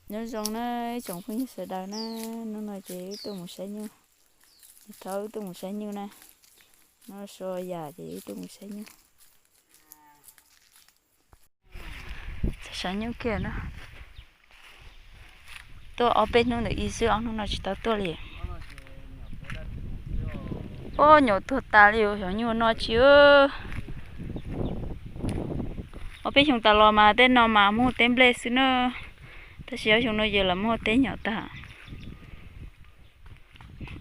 Nyob zoo na ib tsoom phooj ywg sawv daws na, hnub no ces wb tuaj mus saib nyuj, thov wb tuaj mus saib nyuj na, no so yam ces wb tuaj mus saib nyuj. Saib nyuj kiag na, tuaj ob peb hnub ntawm ib xwb, ob hnub no tsis tau tuaj li. Ub, nyuam tuag tas li, xyov nyuj no tsis. Ob peb xyoo tas los mas tej no mas muaj teb nplej xwb na, tab sis ob xyoo no ces lawv muaj teb nyom tag.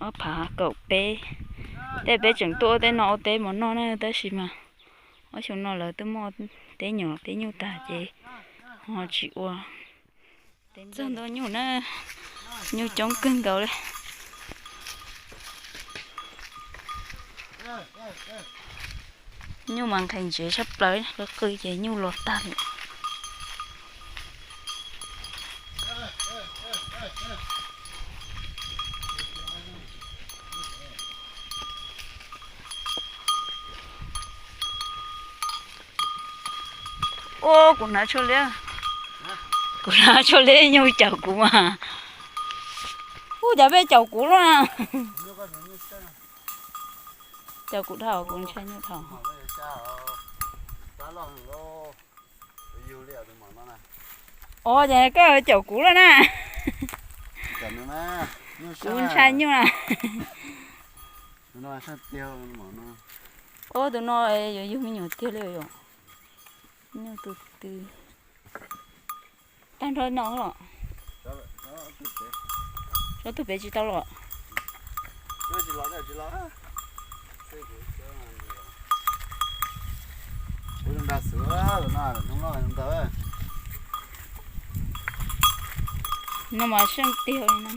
Ob phav kaum peb, tej peb tseem tuaj ua teb no ua teb mov noj na, tab sis mas ob xyoo no lawv twb muaj teb nyom teb nyuj tag ces ho tsis ua. Txog ntua nyuj na, nyuj coob kawg nkaus li. Nyuj mas nqhis ntsev tshaj plaws, qw qw ces nyuj los tag li. Ub, kuv hnav tshuaj liab, kuv hnav tshuaj liab nyuj caum kuv mas. Ub, cas peb caum kuv lawm na. Caum kuv dhau, kuv ntshai nyuj dhau. Ov, ces koj caum kuv lawm na. Kuv ntshai nyuj na. Ub, tus no yuav yug me nyuam tiag li yom. Nyuj tus twg? Tag nrho no los? Tso tus pem tsis tau los? No mas seej tiag li no.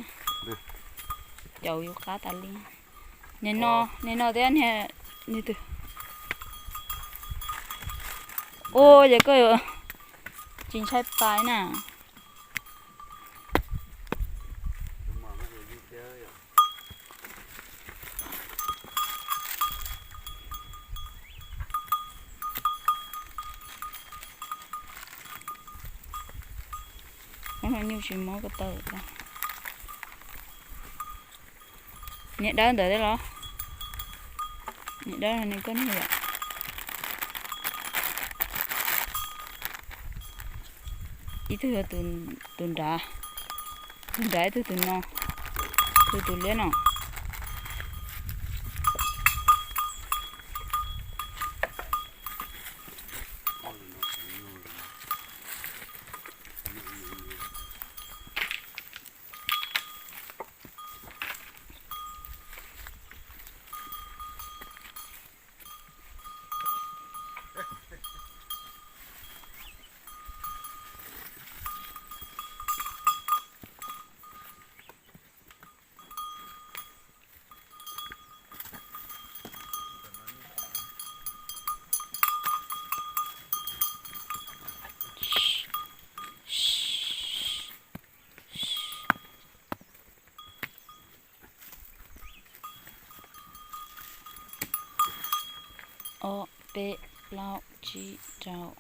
Caum yus qab tas li. Nim no, nim no tias niag, niag twg? Ua ces koj yuav tsis ntshai pais na. Ub, nyuj tsis mob ko taw. Niag dawb ntawd thiab los? Niag dawb no koj niag yom. Ib tug yog tus nrad, tus nrad ib tug tus no, tus tus liab no. Ob, peb, plaub, tsib, rau,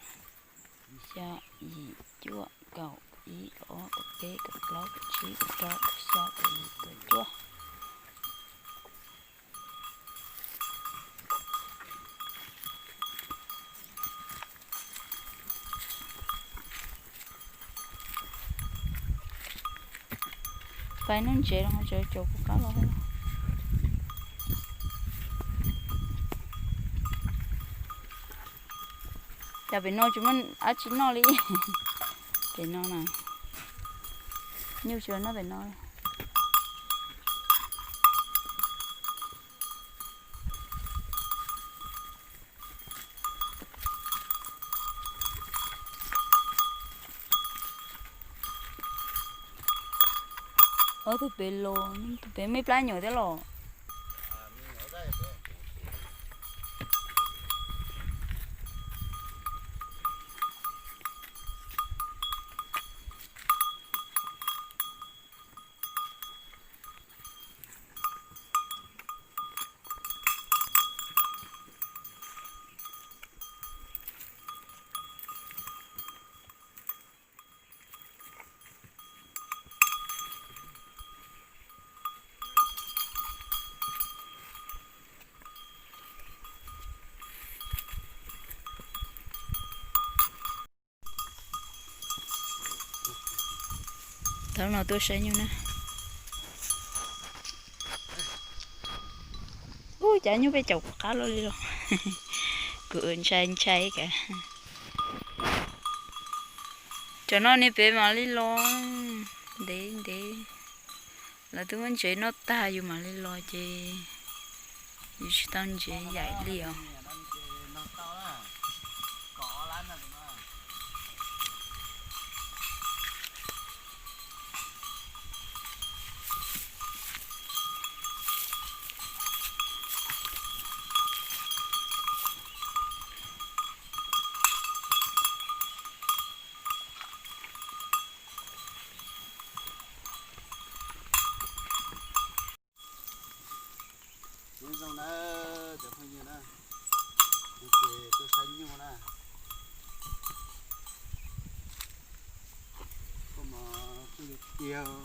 xya, yim, cuaj, kaum, ib, kaum ob, kaum peb, kaum plaub, kaum tsib, kaum rau, kaum xya, kaum yim, kaum cuaj. Pais noj ntsev los tseem caum kuv qab los. Cas pem no tsis muaj dab tsi noj li. Pem no na, nyuj tsis los noj pem no. Ob tug pem los, tus pem me plab nyuam thiab los. Thaum no tuaj saib nyuj na. Ub, cas nyuj peb caum kuv qab luaj li los. Kuv ntshai ntshai kav. Cov no ne peb mam li los ntev ntev. Lawv twb muab ntsev noj tag yus mam li los ces yus tsis tau ntsev yaim li os. Nyob zoo na cov phooj ywg na, ces tuaj saib nyuj na. Koj mas phooj ywg tiag os.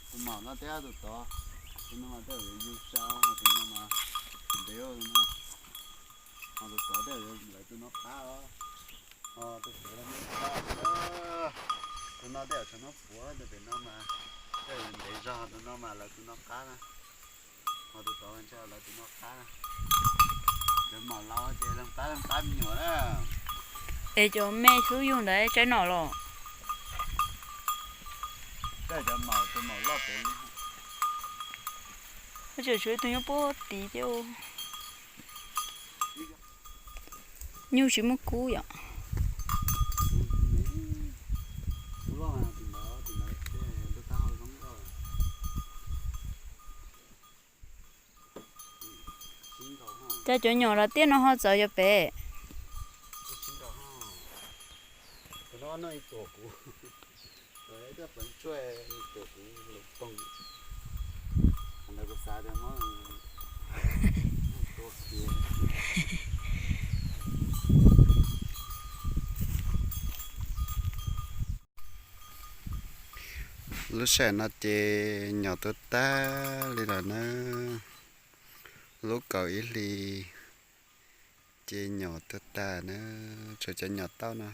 Tus maum no thiab tus tod, tus no mas tej zaum yuav yug sau, ho tus no mas ntev no, ho tus tod tej zaum lawv tus no qab os. Ho tus tod qab, tus no tej zaum tshav no puav, tus pem no mas tej zaum ntev zog, tus no mas lawv tus no qab na. Ho tus tod ntshe lawv tus no qab na. Cov maum laus ces leej qab leej qab me nyuam na. Es cov me xub yug ntawd tsaib nom los? Tej cov maum, tus maum loj pem li. Ua tseem tshuav ib tug nyob puag tid thiab. Nyuj tsis muaj kub yom. Cas cov nyom los tiaj no ho txawv cov pem? Lub sij hawm no ces nyom tuag tag li lawm na. Lub kaum ib hli ces nyom tuag tag na, tshuav cov nyom tauj no.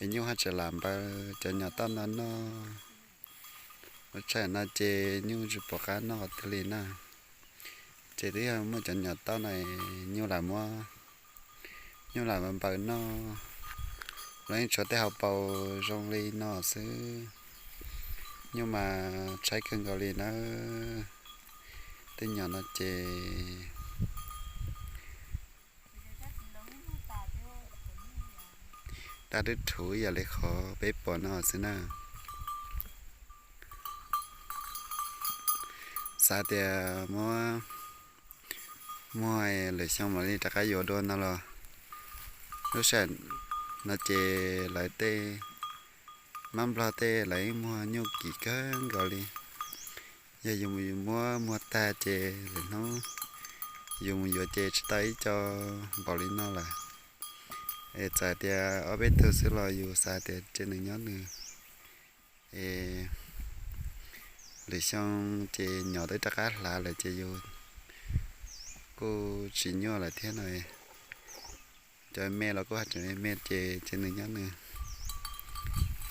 Es nyuj haj tseem lam npaws cov nyom tauj no noj. Lub sij hawm no ces nyuj tsis pom qab noj qhov twg li na. Ces twb yog muaj cov nyom tauj no, nyuj lam muab, nyuj lam npaws noj. Los yeej tshuav tej hauv paus zoo li no xwb. Nyuj mas tshaib kawg nkaus li na. Tej nyom no ces dab dub rhuv ib yam li qhov peb pom no xwb na. Xav tias muab, muab lwm xyoo mam li rov qab yuav dua no los, lub sij hawm no ces lawv tej mab nplog tej lawv yeej muag nyuj kim kawg nkaus li. Yog yus mus muab muag tag ces lwm hnub yus mus yuav ces tsis tau ib co npaum li no lawm. Es txawm tias ob peb tug xwb los yus xav tias tsev nws nyob nws. Es lwm xyoo ces nyom twb rov qab hlav lawm ces yus kuj tsis nyuaj lawm thiab no. Cov me los kuj haj tseem me me ces tsev nws nyob nws.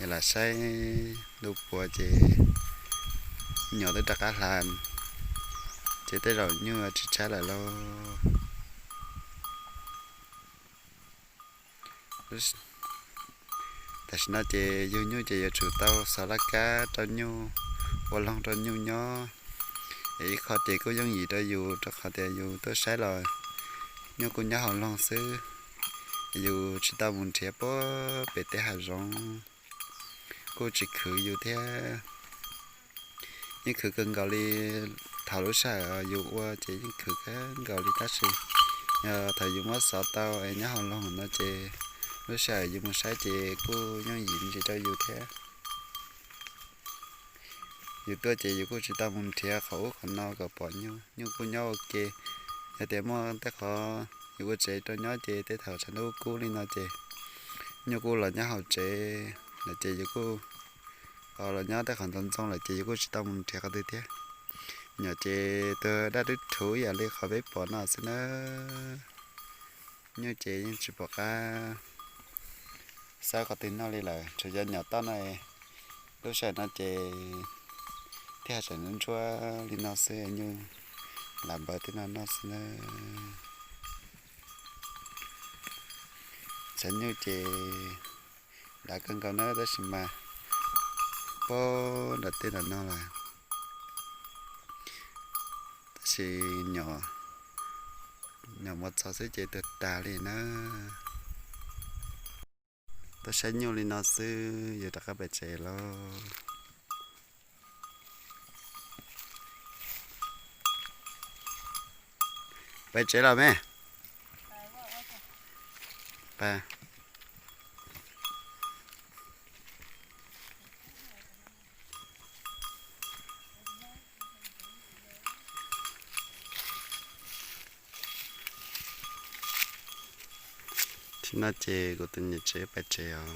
Es lam saib ntuj puav ces nyom twb rov qab hlav, ces tej zaum nyuj tsis tshaib lawm lauj. Tam sim no ces yug nyuj ces yuav tsum tau xov laj kab rau nyuj, ua loog rau nyuj nyob. Es ib qho ces kuj yooj yim rau yus rau qhov tias yus tuaj saib los nyuj kuj nyob hauv loog xwb. Yus tsis tau mus nrhiav puag pem tej hav zoov, kuj tsis khwv yus thiab. Yeej khwv kawg nkaus li. Thaum lub sij hawm yus ua ces yeej khwv kawg nkaus li tab sis yog thaum yus muab xov tau es nyob hauv loog no ces lub sij hawm yus mus saib ces kuj yooj yim ntsis rau yus thiab. Yus tuaj ces yus kuj tsis tau mus nrhiav qhov ub qhov no kom pom nyuj, nyuj kuj nyob ua ke. Yog tias muaj tej qhov yus ua tsev rau nyob ces tej thaum tshav ntuj kub li no ces nyuj kuj los nyob hauv tsev lawm ces yus kuj, los nyob tej qhov ntxoov ntxoo lawm ces yus kuj tsis tau mus nrhiav qhov twg thiab. Nyom ces tuag daj dub rhuv ib yam li qhov peb pom no xwb na. Nyuj ces yeej tsis pom qab xawb qhov twg noj li lawm, tsuas yog nyom toj no. Lub sij hawm no ces thiaj haj tseem ntsuab li no xwb, nyuj lam npaws tej no noj xwb na. Tshav nyuj ces dav kawg nkaus na, tab sis mas poob nram tej nram no lawm. Tab sis nyom mus txog xwb ces tuag tag li na. Tuaj saib nyuj li no xwb, yuav rov qab pais tsev lauj. Pais tsev los me. Thaum no ces kuv tus niam tsev pais tsev os.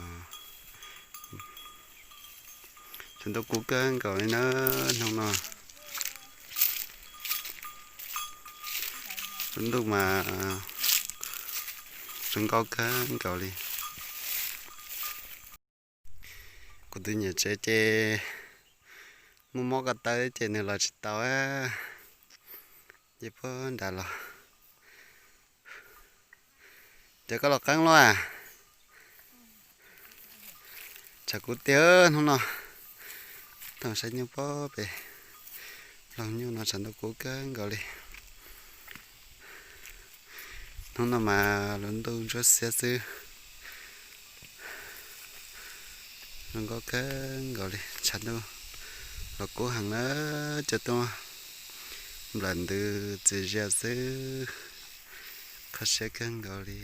Tshav ntuj kub kawg nkaus li na hnub no. Lub ntuj mas zoo nkauj kawg nkaus li. Kuv tus niam tsev ces muaj mob ko taw ces nws los tsis tau, ces puag nrad los. Ces koj los qeeb luaj? Tshav kub tiag hnub no. Tuaj saib nyuj pob pem. Los nyuj no tshav ntuj kub kawg nkaus li. Hnub no mas lub ntuj ntsuab xiab xwb. Zoo nkauj kawg nkaus li, tshav ntuj los kub heev na, cov tuaj nplawm ntws txias zias xwb, kho siab kawg nkaus li.